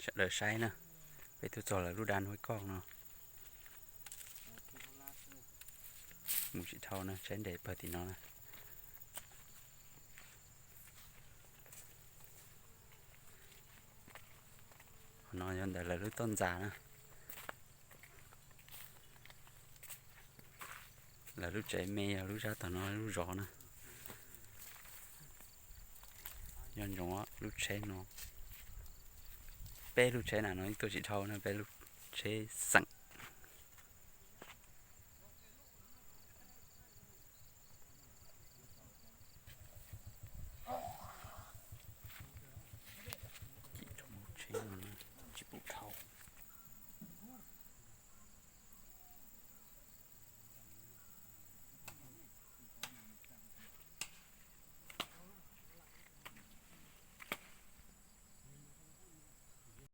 Sawv daws saib na, peb tuaj txog lawv lub dab nuj koj no, mus tsis dhau na, saib nres pawg tim no na. Qhov no yog ntawm lawv lub toj ntxas na. Lawv lub tsev me yog lub sab tom no lub zos na. Nco ntsoov lub tsheb no, peb lub tsheb na no tuaj tsis dhau na, peb lub tsheb xeem.